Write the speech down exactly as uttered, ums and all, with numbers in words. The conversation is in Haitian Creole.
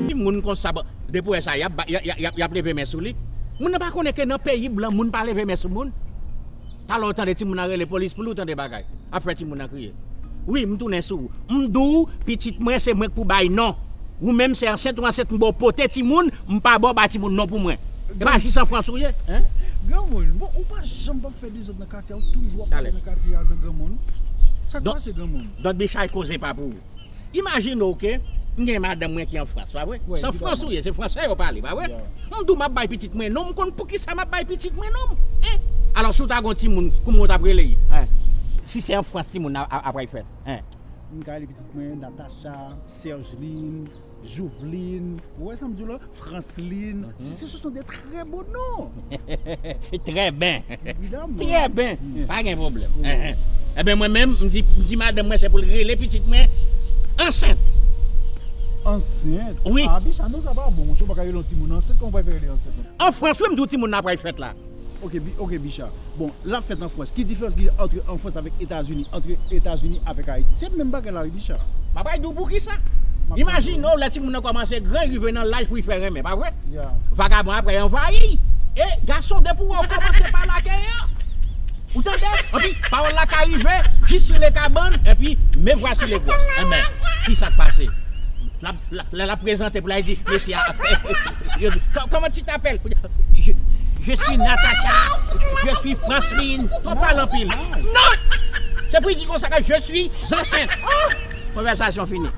Ki moun konsa, bon, depi w wè sa, y ap ba- y a- y a- y ap- y ap leve men sou li. Moun nan pa konnen ke nan peyi blan, moun pa leve men sou moun. Talè w tande timoun nan rele polis pou li, w tande bagay. Ap fè timoun nan kriye. Wi, m tounen sou ou. M di w, pitit mwen, se mwen k pou bay non. Ou menm, se ansent ou ansent, m ba w pote timoun, m pa ba w bay timoun non pou mwen. E pa jis an Frans ou ye, en? Granmoun, bon, ou pa janm p ap fè dezòd nan katye a, ou toujou ap pale nan katye a adan granmoun. Sa k pase granmoun? Don Bichay, koze pa pou ou. Imajine w ke m gen madanm mwen ki an Frans, pa vre? Se an Frans ou ye, se fransè yo pale, pa vre? M di w m ap bay pitit mwen non, m konn poukisa m ap bay pitit mwen non. Alò, si w ta gen yon timoun, kouman w t ap rele l? Si se an Frans timoun nan ap pral fèt. M ka rele pitit mwen Natacha, Sergeline, Jouvline. Ou wè sa m di w la? Franslin, si ce sont des très beaux noms. Très bien. Évidemment. Très bien. Pa gen pwoblèm. Enben, mwen menm, m di, m di madanm mwen se pou l rele pitit mwen ansent. Ansent? Wi. Ah, Bicha, non, sa pa bon, monchè, ou pa ka rele yon timoun ansent, kòman w pral fè rele ansent? An Frans, wi, m di w timoun nan pral fèt la. Ok, ok, Bicha. Bon, l ap fèt an Frans. Ki diferans ki gen ant an Frans avèk Etazini, ant Etazini avèk Ayiti? Se menm bagay la, wi, Bicha. M ap di w poukisa. Imajine w, lè timoun nan kòmanse gran, rive nan laj pou l fè renmen, pa vre? Vagabon apre anvayi l. E gason, depi w wè w kòmanse pale ak eyan, ou tande? Epi pawòl la ka rive jis sou le kabann, epi me voici le gwa. Enben, ki sa k pase? Lè l ap prezante pou l al di mesye a, yo di, comment tu t'appelles? Je suis Natacha, je suis Franslin. Fò pale anpil. Non! Se pou l di konsa ke je suis ansent. Konvèsasyon fini.